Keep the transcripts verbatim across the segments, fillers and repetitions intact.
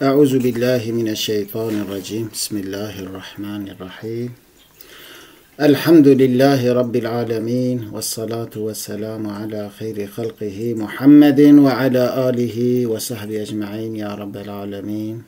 أعوذ بالله من الشيطان الرجيم. بسم الله الرحمن الرحيم. الحمد لله رب العالمين، والصلاة والسلام على خير خلقه محمد وعلى آله وصحبه أجمعين يا رب العالمين.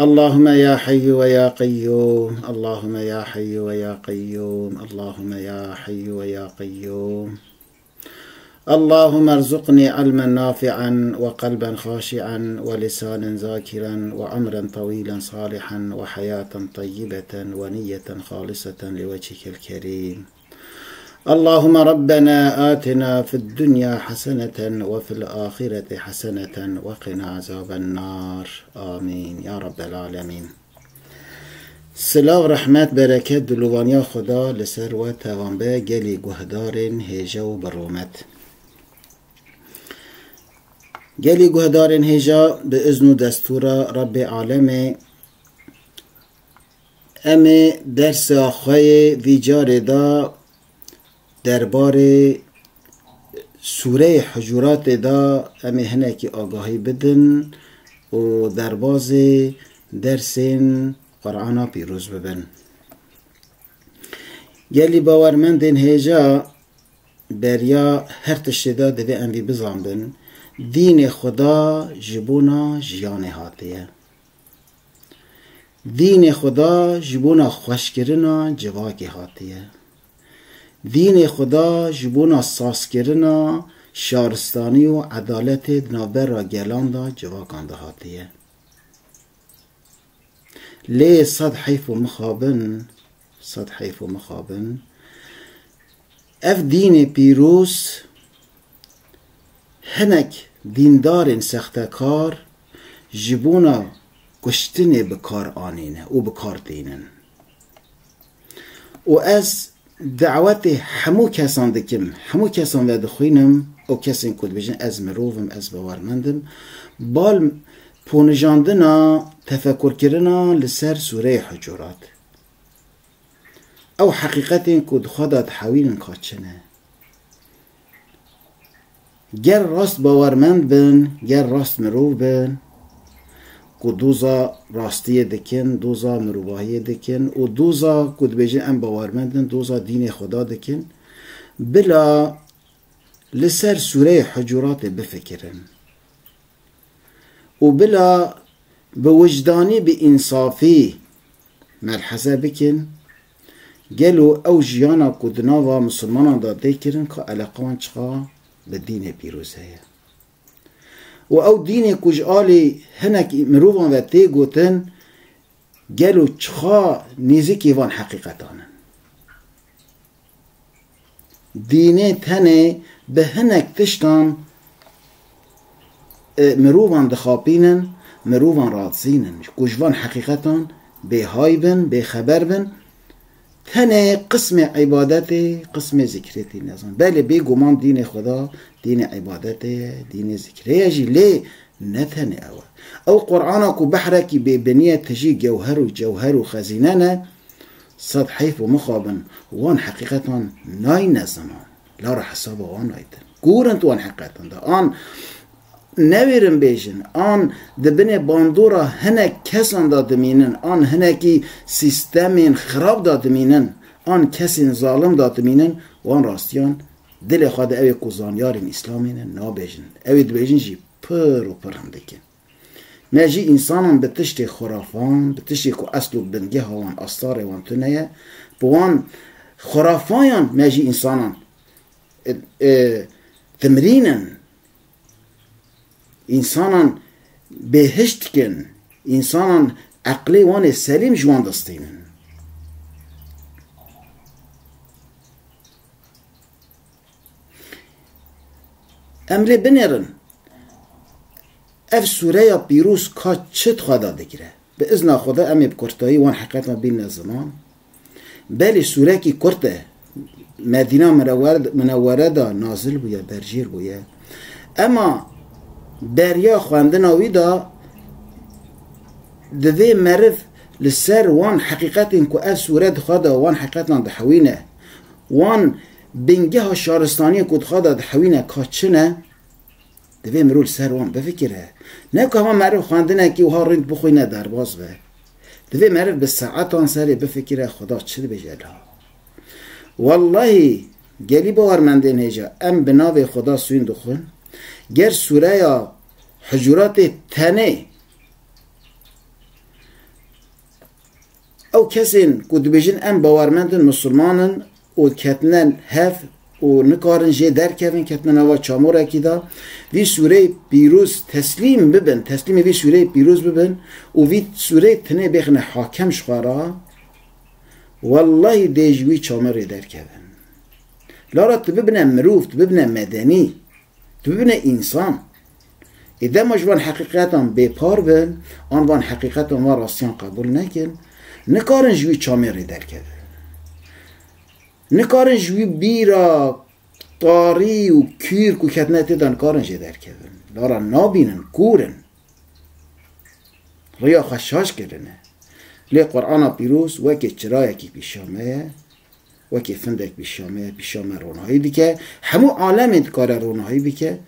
اللهم يا حي ويا قيوم، اللهم يا حي ويا قيوم، اللهم يا حي ويا قيوم. اللهم ارزقني علما نافعا وقلبا خاشعا ولسانا ذاكرا وعمرا طويلا صالحا وحياة طيبة ونية خالصة لوجهك الكريم. اللهم ربنا آتنا في الدنيا حسنة وفي الآخرة حسنة وقنا عذاب النار. آمين يا رب العالمين. Silav, rehmet, bereket, dilovaniya Xuda li ser we tevan be, gelî guhdarên hêja û bi rûmet. Gelî guhdarên hêja, bi izn û destûra Rebbê Alemê, em ê dersa xwe yê vî carê de derbarê Sûreyê Hucuratê de em ê hinekî agahî bidin û derbazê dersên Qur'ana pîroz bibin. Gelî bawermendên hêja, beriya her tiştê de divê em vî bizanbin. Dînê Xuda ji bona jiyanê hatiye. Dînê Xuda ji bona xweşkirina civakê hatiye. Dînê Xuda ji bona sazkirina şaristanî û edaletê di navbera gelan de, civakan de hatiye. Lê sed heyf û mixabin, sed heyf û mixabin, ev dînê pîroz hinek dîndarên sextekar ji bona kuştinê bi kar anîne û bi kar tînin. Û ez dawetê hemû kesan dikim, hemû kesan vedixwînim, û kesên ku dibêjin ez mirov im, ez bawermend im, bal ponijandina, tefekurkirina li ser Sûreyê Hucurat. Ew heqîqetên ku di xwe de dihewînin ka çi ne. Ger rast bawermend bin, ger rast mirov bin, ku doza rastiyê dikin, doza mirovahiyê dikin û doza ku dibêjin em bawermend in, doza dînê Xuda dikin, bila li ser Sûreyê Hucuratê bifikirin û bila bi wijdanî, bi însafî melheze bikin, gelo ew jiyana ku di nava misilmanan de tê kirin, ka eleqa wan çiqa bi dînê pîroz heye? Û ew dînê ku ji alî hinek mirovan ve tê gotin, gelo çiqa nêzîkî van heqîqetan in? Dînê tenê bi hinek tiştan, e, mirovan dixapînin, mirovan radizînin. Ku ji van heqîqetan bêhay bin, bêxeber bin, tenê qismê îbadetê, qismê zikrê tî nezan. Belê, bêguman dînê Xuda dînê îbadetê ye, dînê zikrê ye jî, lê ne tenê ew e. Ew Qur'ana ku behrekî bêbinî ye, tijî gewher û cewher û xezîne ne, sed heyf û mixabin, wan heqîqetan nayne ziman. Lara hesaba wan naytin. Kûr in di wan heqîqetan de. An newêrin bêjin, an di binê bandora hinek kesan de dimînin, an hinekî sîstemên xirab de dimînin, an kesên zalim de dimînin, wan rastiyan dilê xwe de ew ê ku zanyarên Îslamê ne nabêjin. Ew ê dibêjin jî pir û pir hindik in. Me jî însanan bi tiştê xurafan, bi tiştê ku esl û bingeha wan, astarê wan tune ye, bi wan xurafayan me jî însanan, e, e, dimrînin. Însanan bêhiş dikin. Însanan eqlê wan ê selîm ji wan distînin. Em lê binêrin. Ev sûreya pîroz ka çi di xwe de digire? Bi izna Xweda em ê bi kurtayî wan heqetan bînine ziman. Belê sûrekî kurt e. Medîna Minewwer-, Minewwere de nazil bûye, berjêr bûye. Ema beriya xwendina wî de divê meriv li ser wan heqîqetên ku ev sûre di xwe de wan heqetan dihewîne, wan bingeha şaristaniyê ku di xwe de dihewîne ka çi ne, Divê mirov li ser wan bifikire. Ne ku hema meriv xwendinekî wiha rind bixwîne derbas be. Divê meriv bi saetan serê bifikire, Xweda çi dibêje la. Wellahî, gelî bawermendên hêja, em bi navê Xweda sûyn dixwin. Ger sûreya Hucuratê tenê ew kesên ku dibêjin em bawermend in, misilman in û ketine hev û nikarin jê derkevin, ketine nava çamorekî de, vî sûreyê pîroz teslîm bibin, teslîmê vî sûreyê pîroz bibin û vî sûreyê tinê bêxine hakem ji xwe re, wellahî dê ji wî çamorê derkevin. Lara tu bibine mirov, tu bibine medenî, tu bibine însan. Ê dema ji van heqîqetan bêpar bin, an van heqîqetan, van rastiyan qebûl nekin, nikarin ji wî çamê rê derkevin. Nikarin ji wî bîra tarî û kûr ku ketine tê de nikarin jê derkevin. Lara nabînin, kûr in. Riya xwe şaş kirine. Lê Qur'ana pîroz wekî çirayekî pîşa me ye. Wekî findek pîşa me, pîşa me ronahî dike. Hemû alemê dikare ronahî bike.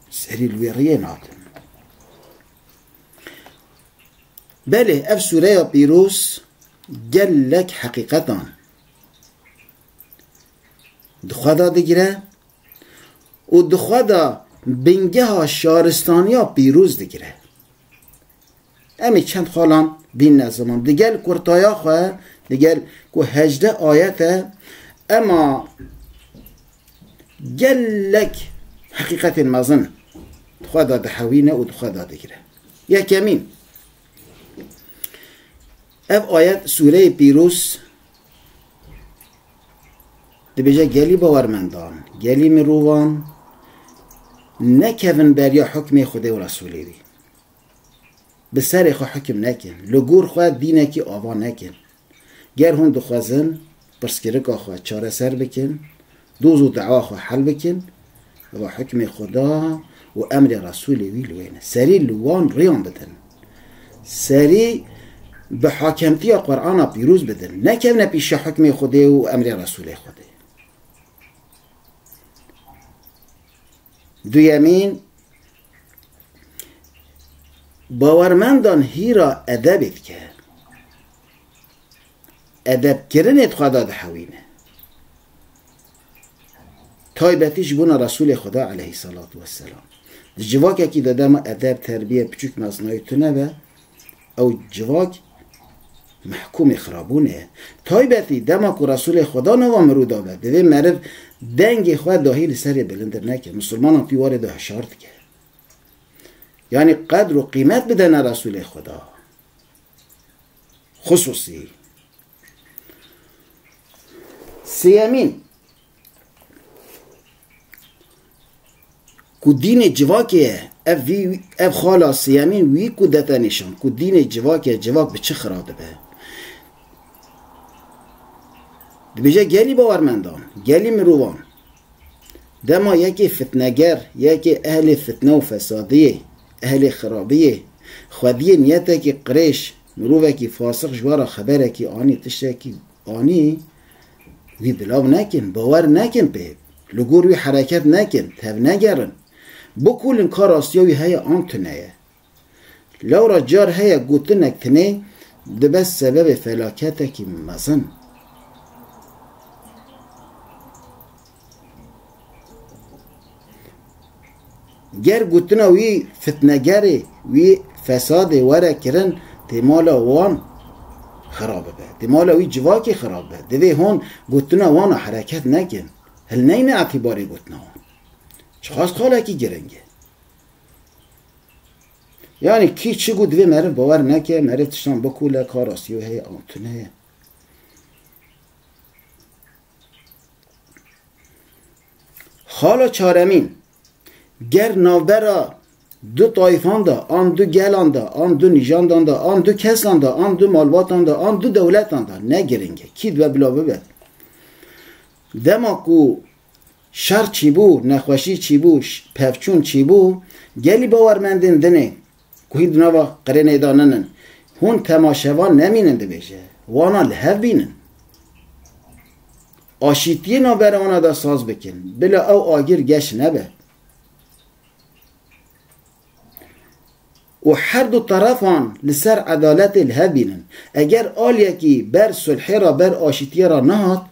Serî li wê riyê nadin. Belê, ev sûreya pîroz gelek heqîqetan di xwe de digire û di xwe de bingeha şaristaniya pîroz digire. Em ê çend xalan bînine ziman. Digel kurtaya xwe, digel ku hejdeh ayet e, ema gelek heqîqetên mezin di xwe de dihewîne û di xwe de digire. Yekemîn, ev ayet, sûreyê pîroz dibêje, gelî bawermendan, gelî mirovan nekevin beriya hukmê Xwedê û Resûlê wî. Bi serê xwe hukim nekin. Li gor xwe dînekî ava nekin. Ger hûn dixwazin pirsgirika xwe çareser bikin, doz û dawa xwe hel bikin, eva hukmê Xweda û emrê Resûlê wî li wê ne. Serî li wan riyan bidin. Serî bi hakemtiya Qur'ana pîroz bidin. Nekevne pîşa hukmê Xwedê û emrê Resûlê Xwedê. Duyemîn, bawermendan hîra edebê dike. Edebkirinê di xwe de dihewîne. Taybetî ji bona Resûlê Xweda aleyhisselatu vesselam. Di civakekî de dema edeb, terbiye, piçûk mezinayî tune be, ew civak mehkûmê xirabûnê ye. Taybetî dema ku Resûlê Xweda nava mirû da be, divê meriv dengê xwe dahî li serê bilindir neke. Misilmanan tî warê de hişar dike. Yanî qedr û qîmet bidene Resûlê Xweda. Xusûsî. Sêyemîn, ku dînê civakê ye, ev vî, ev xala sêyemîn wî ku dete nîşan, ku dînê civakê ye, civak bi çi xira dibe? Dibêje gelî bawermendan, gelî mirovan. Dema yekê fitneger, yekê ehlê fitne û fesadiyê, ehlê xirabiyê, xwediyê niyetekî qirêj, mirovekî fasix ji we re xeberekî anî, tiştekî anî, wî bilav nekin, bawer nekin pê, li gor wî hereket nekin, tevnegerin. Bikulin ka rastiya wî heye an tune ye. Lewra car heye gotinek tinê dibe sebebê felaketekî mezin. Ger gotina wî fitnegerê, wî fesadê were kirin, dê mala wan xirab bibe. Dê mala wî civakê xirab be. Divê hûn gotina wan a hereket nekin. Hilneyne etîbarê gotina wan. Çiqas xalekî giring e. Yanî kî çi got divê meriv bawer neke, meriv tiştan bikule, ka rastî wê heye an tune ye. Xala çaremîn, ger navbera du tayfan de, an du gelan de, an du nîjandan de, an du kesan de, an du malbatan de, an du dewletan de, ne giring e, kî dibe bila bibe. Dema ku şer çîbû, nexweşî çîbû, ş-, pevçûn çîbû, gelî bawermendên dinê, ku hîn di nava qirênê de ninin, hûn temaşevan nemînin dibêje, wana li hev bînin. Aşîtiyê navbera wana de saz bikin, bila ew agir geş nebe. û her du terefan li ser edaletê li hev bînin. Eger aliyekî ber sulhê re, ber aşîtiyê re nehat,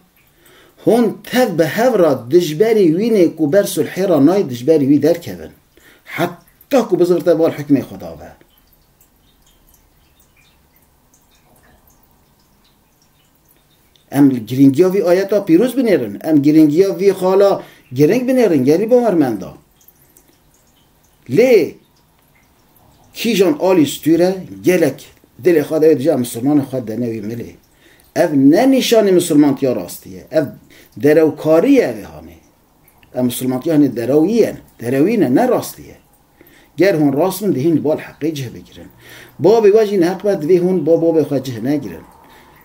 hûn tev bi hev re dijberî wî nê ku ber sulhê re nayê, dijberî wî derkevin. Heta ku bizirte bal hukmê Xweda ve. Em girîngiya vî ayeta pîroz binêrin. Em girîngiya vî xala giring binêrin, gelî bawermenda. Lê kîjan alî stûr e, gelek dilê xwe de wê dije, em misilmanê xwe dene wî milê. Ev ne nîşanê misilmantiya rastî ye. Ev derewkarî ye, ev ê hanê. Em misilmantiya hanê derewî ye, derewî ne, ne rastî ye. Ger hûn rast bin, dihîn li bal heqê cih bigirin. Babê we jî neheq be, divê hûn ba babê xwe cih negirin.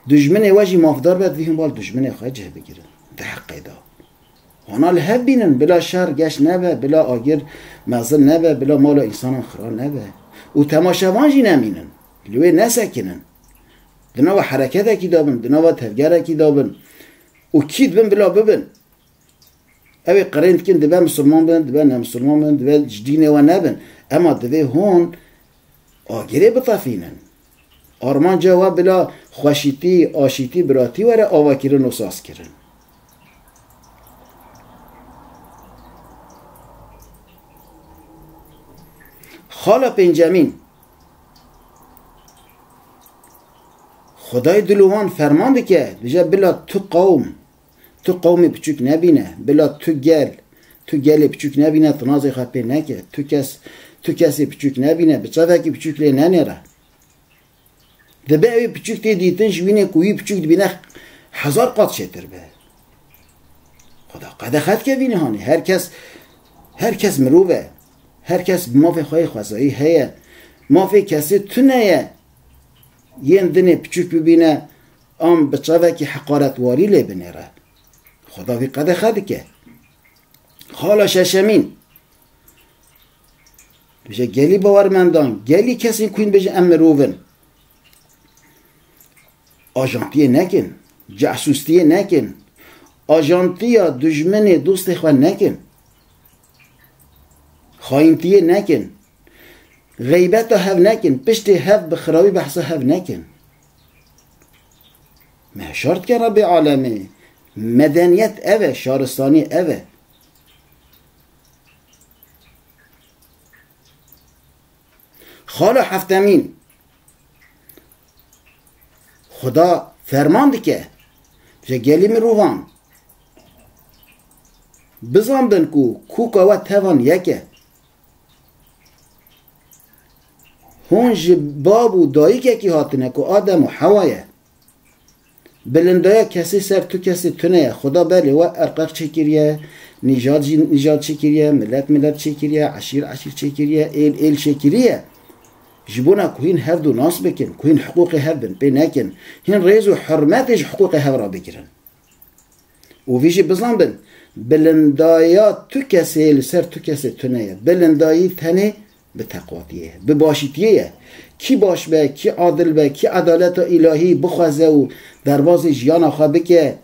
Dijminê we jî mafdar be, divê hûn bal dijminê xwe cih bigirin. Di heqê de. Hona li hev bînin, bila şer geş nebe, bila agir mezin nebe, bila mala însanan xira nebe. Û temaşevan jî nemînin. Li wê nesekinin. Di nava hereketekî de bin, di nava tevgerekî de bin. Û kî dibin bila bibin. Ew ê qirênd dikin, dibe misilman bin, dibe nemisilman bin, dibe ji dînê we nebin. Ema divê hûn agirê bitefînin. Armanca we bila xweşîtî, aşîtî, biratî were avakirin û sazkirin. Xala pêncemîn. Xwedayê dilovan ferman dike, dibêje, bila tu qewm, tu qewmê biçûk nebîne, bila tu gel, tu gelê biçûk nebîne, tu nazê xwe pê neke, tu kes, tu kesê biçûk nebîne, bi çavekî biçûk lê nenêre. Dibe ew ê biçûk tê dîtin, ji wînê ku wî biçûk dibîne hezar qat çêtir be. Xweda qedexe dike vî nihanê. Her kes, her kes mirov e. Her kes bi mafê xwe yê xwezayî heye. Mafê kesê tune ye. Yên dinê biçûk bibîne, an bi çavekî heqaretwarî lê binêre. Xweda vî qedexe dike. Xala şeşemîn. Dibêje, gelî bawermendan, gelî kesên ku hîn bêjin em mirov in. Ajantiyê nekin, cesûstiyê nekin. Ajantiya dijminê dostê xwe nekin. Xayintiyê nekin. Xeybeta hev nekin, piştê hev bi xirawî behsa hev nekin. Me şart ke Rebbê alemê. Medeniyet ev e, şaristanî ev e. Xala heftemîn. Xuda ferman dike ji gelî mirovan. Bizanbin ku kûka we tevan yek e. Hûn ji bab û dayikekî hatine ku Adem û Hewa ye. Bilindaya kesê ser tu kesê tune ye. Xuda belê we erqeq çêkiriye, nîjad jî nîjad çêkiriye, milet milet çêkiriye, eşîr eşîr çêkiriye, êl êl çêkiriye. Ji bona ku hîn hevdu nas bikin, ku hîn hiqûqê hev bin pê nekin, hîn rêz û hurmetê ji hiqûqê hev re bigirin. Û vî jî bizanbin, bilindaya tu kesê li ser tu kesê tune ye. Bilindayî tenê bi teqwatiyê ye, bi başîtiyê ye. Kî baş be, kî adil be, kî edaleta îlahî bixweze û derbazê jiyana xwe bike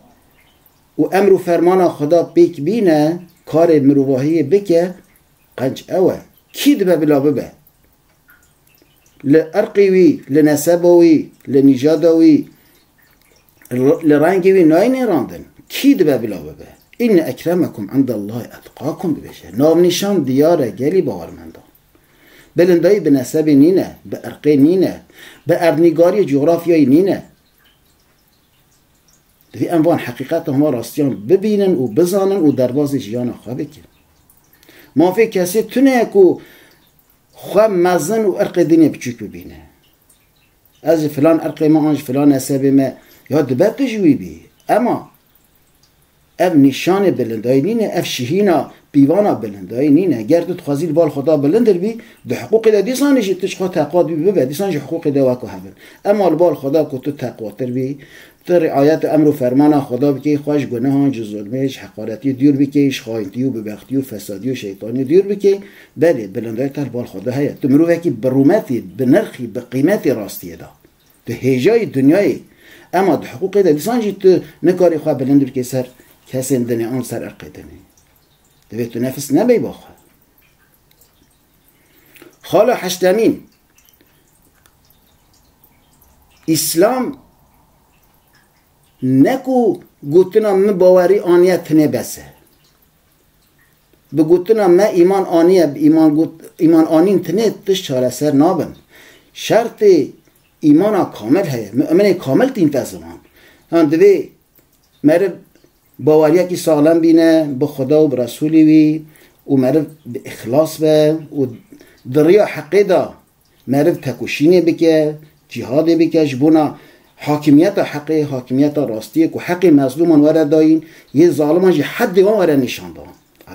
û emr û fermana Xweda pêk bîne, karê mirovahiyê bike, qenc ew e. Kî dibe bila bibe? Li irqê wî, li neseba wî, li nîjada wî, li rengê wî nayê nêrandin. Kî dibe bila bibe? Inne ekremekum indallahi etqakum dibêje. Navnîşan diyar e gelî bawermendan. Bilindayî bi nesebê nîne, bi irqê nîne, bi erdnîgariyê cografyayê nîne. Divê em van heqîqetan, van rastiyan bibînin û bizanin û derbazê jiyana xwe bikin. Mafê kesê tune ye ku xwe mezin û irqê dinê biçûk bibîne. Ez ji filan irqê me an ji filan nesebê me, ya dibe tu ji wî bî. Ema ev nîşanê bilindayî nîne, ev şihîna pîvana bilindayî nîne. Ger tu dixwazî li bal Xweda bilindir bî, di hiqûqê de dîsanê jî tu ji xwe teqwa dibî bibe, dîsan ji hiqûqê de wek hebin. Ema li bal Xweda ku tu teqwatir bî, tu riayeta emr û fermana Xweda bikey, xwe ji gunehan, ji zulmê, ji heqaretiyê dûr bikey, ji xayintî û bibextî û fesadî û şeytanî dûr bikey, belê, bilindayî te li bal Xweda heye. Tu mirovekî bi rûmetî, bi nirxî, bi qîmetî rastiyê de. Di hêjayî dinyayê, ema di hiqûqê de dîsan jî tu nikarî xwe bilind bikey ser kesên dinê an ser irqê dinê. Divê tu nefis nebey ba xwe. Xala heştemîn. Îslam ne ku gotina min bawerî aniye tinê bes e. Bi gotina me îman aniye, bi îman got-, îman anîn tinê tişt çareser nabin. Şertê îmana kamil heye. Mu'minê kamil tînte ziman. Yan divê meriv baweriyekî saxlem bîne bi Xweda û bi Resûlê wî û meriv bi îxlas be û di riya heqê de meriv tekoşînê bike, cîhadê bike ji bona hakimiyeta heqê, hakimiyeta rastiyê ku heqê mezlûman were dayîn, yê zaliman jî heddê wan were nîşandan.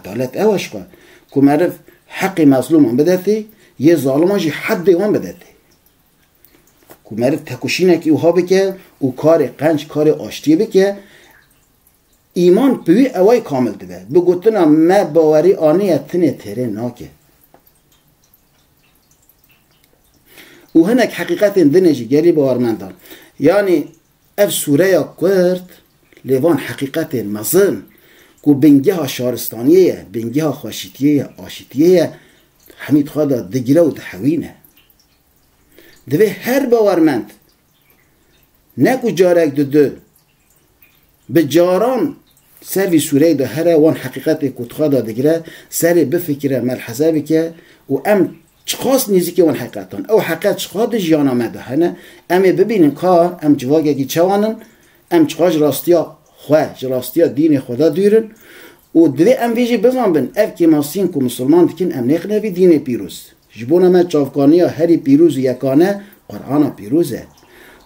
Edalet ew e ji xwe ku meriv heqê mezlûman bide tê, yê zaliman jî heddê wan bide tê. Ku meriv tekoşînekî wiha bike û karê qenc, karê aştiyê bike, îman bi wî ewayî kamil dibe. Bi gotina me bawerî aniye tinê têrê nake. Û hinek heqîqetên dinê jî gelî bawermendan. Yanî ev sûreya kurt lê van heqîqetên mezin ku bingeha şaristaniyê ye, bingeha xweşîtiyê ye, aşîtiyê ye, hemî di xwe de digire û dihewîne. Divê her bawermend ne ku carek didu, bi caran ser vî sûreyê de here, wan heqîqetê ku di xwe de digire, serê bifikire, melheze bike û em çiqas nêzîkê wan heqîqetan. Ew heqîqet çiqas di jiyana me de hene, em ê bibînin ka em civakekî çawan in, em çiqas ji rastiya xwe, ji rastiya dînê xwe de dûr in û divê em vê jî bizanbin, ev kêmasiyên ku misilman dikin, em nêxine vî dînê pîroz. Ji bona me çavkaniya herî pîroz û yekane Qur'ana pîroz e.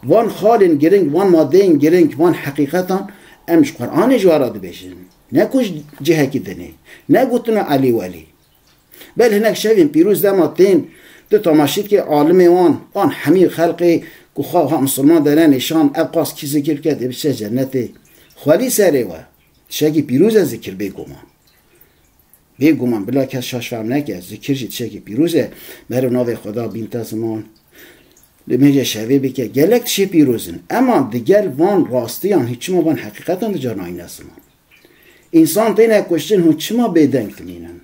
Van xalên giring, van madeyên giring, van heqîqetan em ji Qur'anê ji we re dibêjin. Ne ku ji cihekî dinê. Ne gotina Elî Welî. Bel hinek şevên pîroz dema tên, tu tamaşî dikê alimê wan, an hemî xelqê ku xwe ha misilman dene nîşan, ev qas kî zikir bike, dê biçe cennetê. Xwelî serê we. Tiştekî pîroz e zikir bêguman. Bêguman bila kes şaş fehm neke, zikir jî tiştekî pîroz e. Meriv navê Xweda bînte ziman. Nimêje şevê bike. Gelek tiştê pîroz in. Ema digel van rastiyan hîn çima van heqîqetan di carna nayne ziman? Însan têne kuştin hûn çima bêdeng dimînin?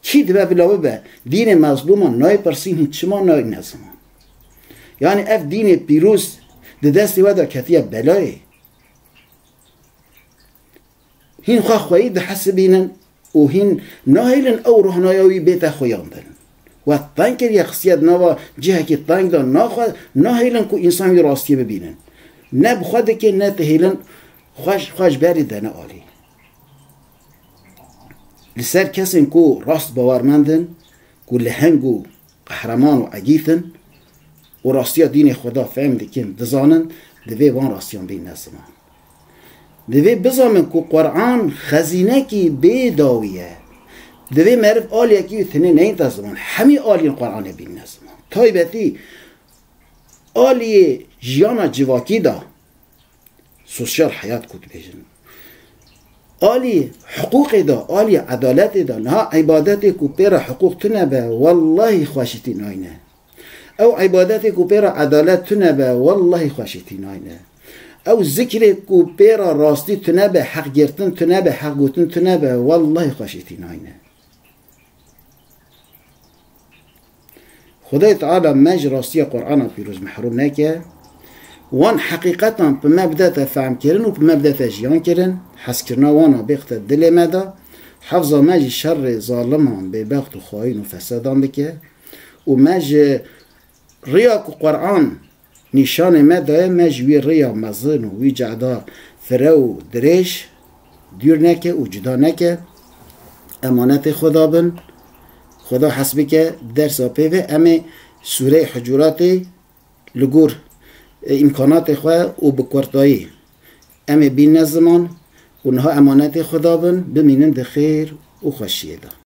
Kî dibe bila bibe? Dînê mezlûman nayê pirsîn hûn çima nayne ziman? Yanî ev dînê pîroz di destê we de ketiye belayê. Hîn xwe xweyî dihesibînin û hîn nahêlin ew rohnaya wî bête xuyandin. We teng kiriye, xistiye di nava cihekî teng de, naxwe nahêlin ku însan wî rastiyê bibînin. Ne bi xwe dike, ne dihêlin xwe ji, xwe ji berî dene alî. Li ser kesên ku rast bawermend in, ku leheng û qehreman û egît in û rastiya dînê Xweda fehm dikin, dizanin, divê van rastiyan bîne ziman. Divê bizanin ku Qur'an xezînekî bê dawî ye. Divê meriv aliyekî wî tinê neyne ziman. Hemî aliyên Qur'anê bîne ziman. Taybetî aliyê jiyana civakî de, sosyal heyat ku dibêjin. Alî hiqûqê de, alî edaletê de, niha îbadetê ku pê re hiqûq tune be, wellahî xweşîtî nayne. Ew îbadetê ku pê re edalet tune be, wellahî xweşîtî nayne. Ew zikrê ku pê re rastî tune be, heq girtin tune be, heq gotin tune be, wellahî xweşîtî nayne. Xwedayê Teala me ji rastiya Qur'ana pîroz mehrûm neke. Wan heqîqetan bi me bidete fehmkirin û bi me bidete jiyankirin. Hezkirina wan a bêxite dilê me de. Hefza me ji şerê zaliman, bêbext û xayîn û fesadan bike. Û me ji riya ku Qur'an nîşanê me daye, me ji wî rêya mezin û wî cehda fire û dirêj dûr neke û cuda neke. Emanetê Xweda bin. Xweda hez bike dersa pê ve em ê Sûreyê Hucuratê li gor, e, îmkanatê xwe û bi kurtayî em ê bîne ziman û niha emanetê Xweda bin, bimînin di xêr û xweşiyê de.